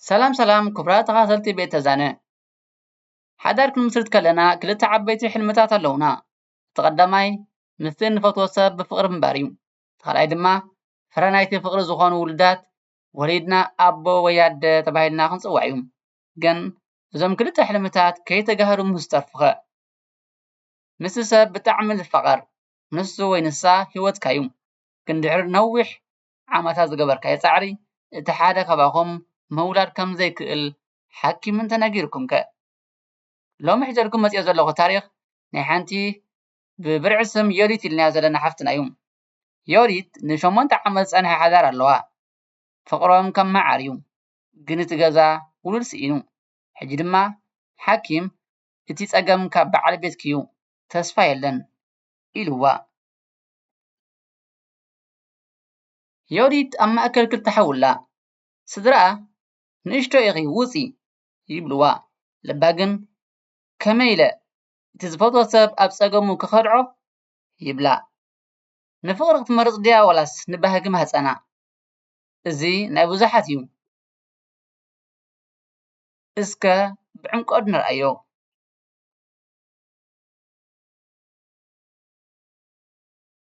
ሰላም ሰላም ክቡራት ተኻተልቲ ቤት ተዛነ። ሓዳር ክንምስርት ከለና ክልተ ዓበይቲ ሕልምታት ኣለውና። እቲ ቀዳማይ ምስቲ እንፈትዎ ሰብ ብፍቕሪ ምንባር እዩ። እቲ ካልኣይ ድማ ፍረ ናይቲ ፍቕሪ ዝኾኑ ውሉዳት ወሊድና ኣቦ ወይ ኣደ ተባሂልና ክንጽዋዕ እዩ። ግን እዞም ክልተ ሕልምታት ከይተጋህዱ ምስ ጠርፉኸ? ምስቲ ሰብ ብጣዕሚ ዝፋቐር ንሱ ወይ ንሳ ህይወትካ እዩ። ግን ድሕሪ ነዊሕ ዓመታት ዝገበርካዮ ጻዕሪ እቲ ሓደ ካባኹም ምውላድ ከም ዘይክእል ሓኪም እንተነጊርኩም ከ? ሎሚ ሒዘልኩም መጽዮ ዘለኹ ታሪኽ ናይ ሓንቲ ብብርዒ ስም ዮዲት ኢልናያ ዘለና ሓፍትና እዩ። ዮዲት ንሸሞንተ ዓመት ዝጸንሐ ሓዳር ኣለዋ። ፍቕሮም ከም መዓር እዩ፣ ግን እቲ ገዛ ውሉድ ስኢኑ። ሕጂ ድማ ሓኪም እቲ ጸገም ካብ በዓል ቤትኪ እዩ፣ ተስፋ የለን ኢልዋ። ዮዲት ኣብ ማእከል ክልተ ሓዊ ኣላ። ስድራኣ ንእሽቶ ኢኺ ውጺ ይብልዋ። ልባ ግን ከመይ ኢለ እቲ ዝፈትዎ ሰብ ኣብ ጸገሙ ክኸድዖ ይብላ። ንፍቕሪ ክትመርጽ ድያ ዋላስ ንባህጊ ማህጸና? እዚ ናይ ብዙሓት እዩ። እስከ ብዕምቆት ንርኣዮ።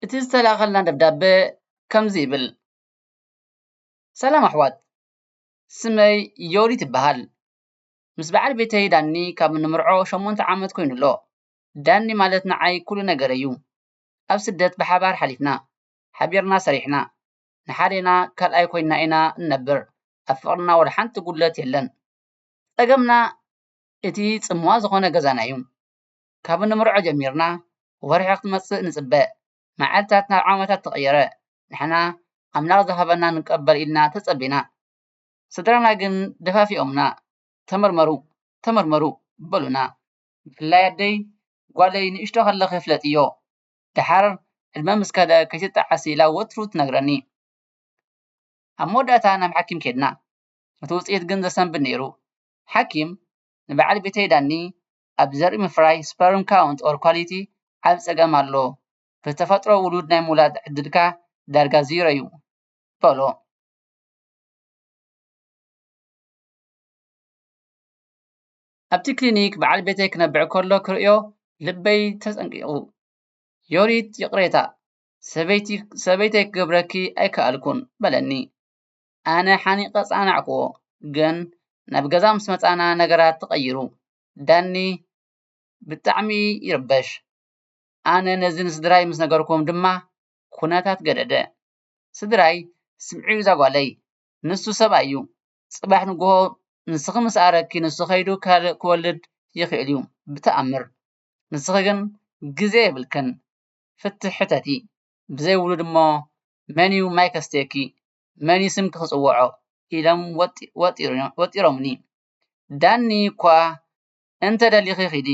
እቲ ዝተላእኸልና ደብዳበ ከምዚ ይብል። ሰላም ኣሕዋት፣ ስመይ ዮዲት ይበሃል። ምስ በዓል ቤተይ ዳኒ ካብ እንምርዖ ሸሞንተ ዓመት ኮይኑ ኣሎ። ዳኒ ማለት ንዓይ ኩሉ ነገረይ እዩ። ኣብ ስደት ብሓባር ሓሊፍና፣ ሓቢርና ሰሪሕና፣ ንሓዴና ካልኣይ ኮይንና ኢና እንነብር። ኣብ ፍቕርና ወላ ሓንቲ ጉድለት የለን። ጸገምና እቲ ጽምዋ ዝኾነ ገዛና እዩ። ካብ እንምርዖ ጀሚርና ወርሒ ክትመጽእ ንጽበ። መዓልታት ናብ ዓመታት ተቐየረ። ንሕና ኣምላኽ ዝሃበና ንቀበል ኢልና ተጸቢና። ስድራና ግን ደፋፊኦምና። "ተመርመሩ፣ ተመርመሩ" በሉና። ብፍላይ ኣደይ፣ "ጓለይ ንእሽቶ ከለኺ ፍለጥዮ፣ ደሓር ዕድመ ምስ ከደ ከይትጠዓሲ" ኢላ ወትሩ ትነግረኒ። ኣብ መወዳእታ ናብ ሓኪም ከድና። እቲ ውጽኢት ግን ዘሰንብድ ነይሩ። ሓኪም ንበዓል ቤተይ ዳኒ፣ "ኣብ ዘርኢ ምፍራይ ስፐርም ካውንት ኦር ኳሊቲ ዓቢ ጸገም ኣሎ። ብተፈጥሮ ውሉድ ናይ ምውላድ ዕድልካ ዳርጋ ዚሮ እዩ" በሎ። ኣብቲ ክሊኒክ በዓል ቤተይ ክነብዕ ከሎ ክርእዮ ልበይ ተጸንቂቑ። "ዮዲት፣ ይቕሬታ፣ ሰበይቲ፣ ሰበይተይ ክገብረኪ ኣይከኣልኩን" በለኒ። ኣነ ሓኒቐ ጸናዕክዎ፣ ግን ናብ ገዛ ምስ መጻና ነገራት ተቐይሩ። ዳኒ ብጣዕሚ ይርበሽ። ኣነ ነዚ ንስድራይ ምስ ነገርክዎም ድማ ኩነታት ገደደ። ስድራይ፣ "ስምዒ እዛ ጓለይ፣ ንሱ ሰብኣይ እዩ። ጽባሕ ንግሆ ንስኺ ምስ ኣረግኪ ንሱ ከይዱ ካልእ ክወልድ ይኽእል እዩ ብተኣምር። ንስኺ ግን ግዜ የብልክን። ፍትሕ ሕተቲ። ብዘይ ውሉድ እሞ መን እዩ ማይ ከስትየኪ? መን እዩ ስምኪ ክጽውዖ?" ኢሎም ወጢ-፣ ወጢሮ-፣ ወጢሮምኒ። ዳኒ እኳ "እንተ ደሊኺ ኺዲ፣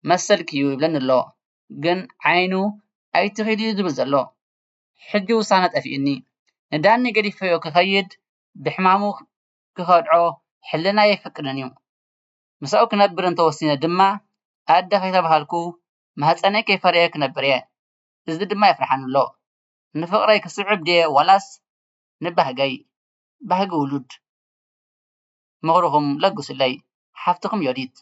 መሰልኪ እዩ" ይብለኒ ኣሎ። ግን ዓይኑ "ኣይትኺዲ" እዩ ዝብል ዘሎ። ሕጂ ውሳነ ጠፊኡኒ። ንዳኒ ገዲፈዮ ክኸይድ፣ ብሕማሙ ክኸድዖ ሕልናይ ኣይፈቅድን እዩ። ምሳኡ ክነብር እንተወሲነ ድማ፣ ኣደ ከይተባሃልኩ፣ ማህጸነይ ከይፈረየ ክነብር እየ። እዚ ድማ የፍርሓኒ ኣሎ። ንፍቕረይ ክስዕብ ድየ ዋላስ ንባህገይ? ባህጊ ውሉድ። ምኽርኹም ለግሱለይ። ሓፍትኹም ዮዲት።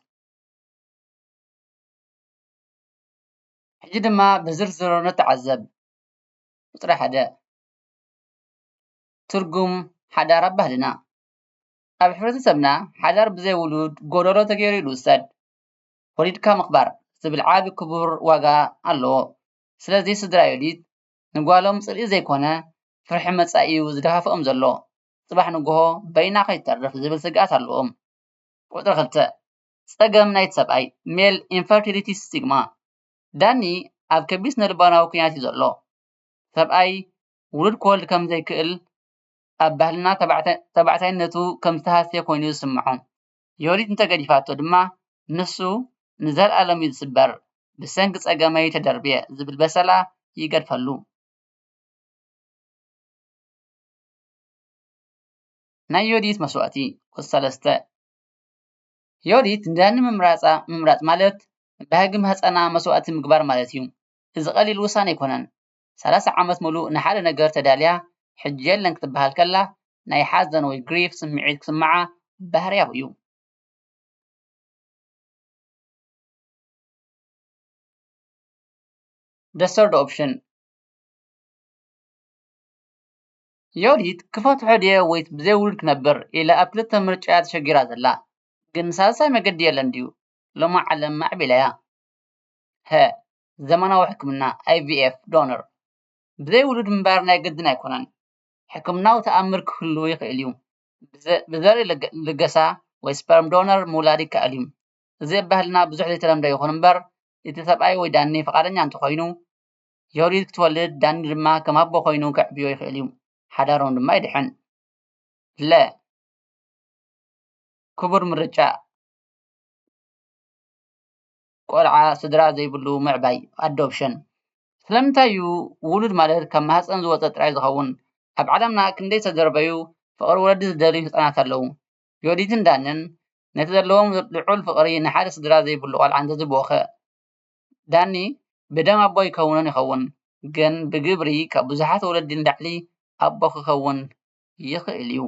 ሕጂ ድማ ብዝርዝር ንተዓዘብ። ቁጽሪ ሓደ፣ ትርጉም ሓዳር ኣብ ባህልና። ኣብ ሕብረተሰብና ሓዳር ብዘይ ውሉድ ጎደሎ ተገይሩ እዩ ዝውሰድ። "ወሊድካ ምኽባር" ዝብል ዓቢ ክቡር ዋጋ ኣለዎ። ስለዚ ስድራ ዮዲት ንጓሎም ጽልኢ ዘይኮነ ፍርሒ መጻኢ እዩ ዝደፋፍኦም ዘሎ። ጽባሕ ንግሆ በይና ከይትተርፍ ዝብል ስግኣት ኣለዎም። ቁጽሪ ክልተ፣ ጸገም ናይቲ ሰብኣይ፣ ሜል ኢንፈርቲሊቲ ስቲግማ። ዳኒ ኣብ ከቢድ ስነ-ልቦናዊ ኲናት እዩ ዘሎ። ሰብኣይ ውሉድ ክወልድ ከም ዘይክእል፣ ኣብ ባህልና ተባዕታይ-፣ ተባዕታይነቱ ከም ዝተሃስየ ኮይኑ እዩ ዝስምዖ። ዮዲት እንተገዲፋቶ ድማ፣ ንሱ ንዘለኣለም እዩ ዝስበር። "ብሰንኪ ጸገመይ ተደርብየ" ዝብል በሰላ ይገድፈሉ። ናይ ዮዲት መስዋእቲ። ቁጽሪ ሰለስተ፣ ዮዲት ንዳኒ ምምራጻ፣ ምምራጽ ማለት ባህጊ ማህጸና መስዋእቲ ምግባር ማለት እዩ። እዚ ቀሊል ውሳነ ኣይኮነን። ሰላሳ ዓመት ምሉእ ንሓደ ነገር ተዳልያ፣ ሕጂ የለን ክትበሃል ከላ፣ ናይ ሓዘን ወይ ግሪፍ ስምዒት ክስምዓ ባህርያዊ እዩ። The third option፣ ዮዲት ክፈትሖ ድየ ወይስ ብዘይ ውሉድ ክነብር ኢላ ኣብ ክልተ ምርጫ እያ ተሸጊራ ዘላ። ግን ሳልሳይ መገዲ የለን ድዩ? ሎሚ ዓለም ማዕቢላ እያ። ሀ፣ ዘመናዊ ሕክምና፣ ኣይቪኤፍ፣ ዶነር። ብዘይ ውሉድ ምንባር ናይ ግድን ኣይኮነን። ሕክምናዊ ተኣምር ክህሉ ይኽእል እዩ። ብዘ-፣ ብዘርኢ ልገ-፣ ልገሳ ወይ ስፐርም ዶነር ምውላድ ይከኣል እዩ። እዚ ኣብ ባህልና ብዙሕ ዘይተለምደ ይኹን እምበር፣ እቲ ሰብኣይ ወይ ዳኒ ፍቓደኛ እንተኾይኑ፣ ዮዲት ክትወልድ፣ ዳኒ ድማ ከም ኣቦ ኮይኑ ከዕብዮ ይኽእል እዩ። ሓዳሮም ድማ ይድሕን። ለ፣ ክቡር ምርጫ፣ ቆልዓ ስድራ ዘይብሉ ምዕባይ፣ ኣዶፕሽን። ስለምንታይ እዩ ውሉድ ማለት ካብ ማህፀን ዝወፀ ጥራይ ዝኸውን? ኣብ ዓለምና ክንደይ ዝተደርበዩ ፍቕሪ ወለዲ ዝደልዩ ህፃናት ኣለዉ። ዮዲትን ዳንን ነቲ ዘለዎም ልዑል ፍቕሪ ንሓደ ስድራ ዘይብሉ ቆልዓ እንተዝህብዎ ኸ? ዳኒ ብደም ኣቦ ኣይከውንን ይኸውን፣ ግን ብግብሪ ካብ ብዙሓት ወለዲ ንላዕሊ ኣቦ ክኸውን ይኽእል እዩ።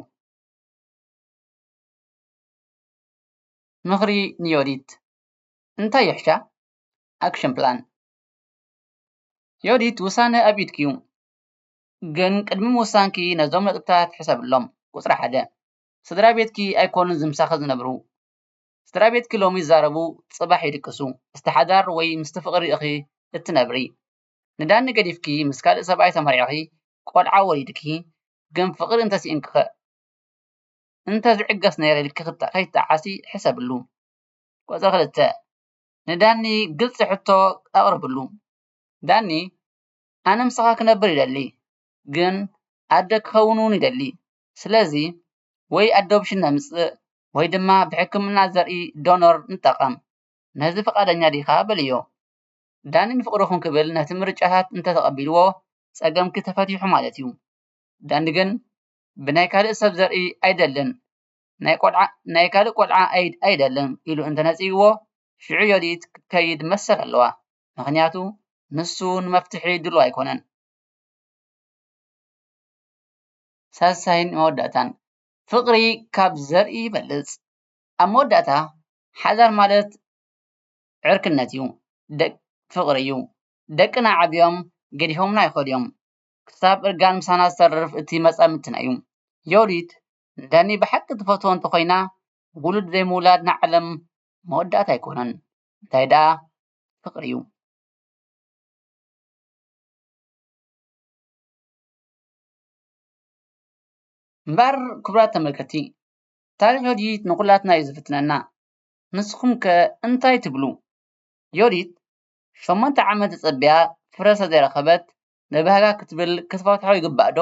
ምኽሪ ንዮዲት። እንታይ ይሕሻ? ኣክሽን ፕላን። ዮዲት፣ ውሳነ ኣብ ኢድኪ እዩ። ግን ቅድሚ ምውሳንኪ ነዞም ነጥብታት ሕሰብሎም። ቁጽሪ ሓደ፣ ስድራ ቤትኪ ኣይኮኑን ዝምሳኺ ዝነብሩ። ስድራ ቤትኪ ሎሚ ይዛረቡ፣ ጽባሕ ይድቅሱ። ምስቲ ሓዳር ወይ ምስቲ ፍቕሪ ኢኺ እትነብሪ። ንዳኒ ገዲፍኪ ምስ ካልእ ሰብኣይ ተመርዒኺ፣ ቆልዓ ወሊድኪ፣ ግን ፍቕሪ እንተስኢንኪኸ? እንተ ዝዕገስ ነይረ ኢልኪ ክተ-፣ ከይትጠዓሲ ሕሰብሉ። ቁጽሪ ክልተ፣ ንዳኒ ግልጺ ሕቶ ኣቕርብሉ። ዳኒ፣ ኣነ ምሳኻ ክነብር ይደሊ፣ ግን ኣደ ክኸውን እውን ይደሊ። ስለዚ ወይ ኣዶፕሽን ነምጽእ ወይ ድማ ብሕክምና ዘርኢ ዶኖር ንጠቐም። ነዚ ፍቓደኛ ዲኻ? በልዮ። ዳኒ ንፍቕርኹም ክብል ነቲ ምርጫታት እንተተቐቢልዎ፣ ጸገምኪ ተፈቲሑ ማለት እዩ። ዳኒ ግን ብናይ ካልእ ሰብ ዘርኢ ኣይደልን፣ ናይ ቆልዓ፣ ናይ ካልእ ቆልዓ ኣይ-፣ ኣይደልን ኢሉ እንተነጺግዎ፣ ሽዑ ዮዲት ክትከይድ መሰል ኣለዋ። ምኽንያቱ ንሱ ንመፍትሒ ድሉው ኣይኮነን። ሳልሳይን መወዳእታን፣ ፍቕሪ ካብ ዘርኢ ይበልጽ። ኣብ መወዳእታ፣ ሓዳር ማለት ዕርክነት እዩ፣ ደቅ-፣ ፍቕሪ እዩ። ደቅና ዓብዮም ገዲፎምና ይኸዱ እዮም። ክሳብ እርጋን ምሳና ዝተርፍ እቲ መጻምድትና እዩ። ዮዲት ንዳኒ ብሓቂ ትፈትዎ እንተኾይና፣ ውሉድ ዘይምውላድ ንዓለም መወዳእታ ኣይኮነን። እንታይ ደኣ ፍቕሪ እዩ። እምበኣር ክቡራት ተመልከትቲ፣ ታሪኽ ዮዲት ንኹላትና እዩ ዝፍትነና። ንስኹም ከ እንታይ ትብሉ? ዮዲት ሸሞንተ ዓመት ተጸቢያ ፍረ ስለ ዘይረኸበት ንባህጋ ክትብል ክትፈትሖ ይግባእ ዶ?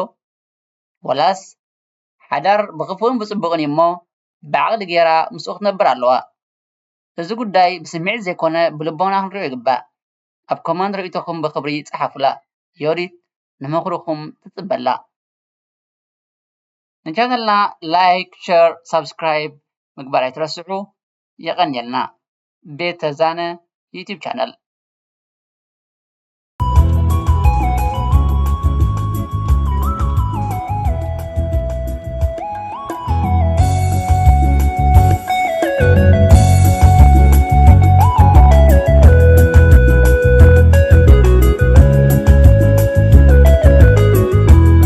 ወላስ ሓዳር ብኽፉእን ብጽቡቕን እዩ እሞ ብዓቕሊ ገይራ ምስኡ ክትነብር ኣለዋ? እዚ ጉዳይ ብስምዒት ዘይኮነ ብልቦና ክንሪኦ ይግባእ። ኣብ ኮመንት ርእይቶኹም ብኽብሪ ጸሓፉላ። ዮዲት ንምኽርኹም ትጽበላ። ንቻነልና ላይክ፣ ሸር፣ ሳብስክራይብ ምግባር ኣይትረስዑ። የቐንየልና። ቤተ ዛነ ዩቲዩብ ቻነል።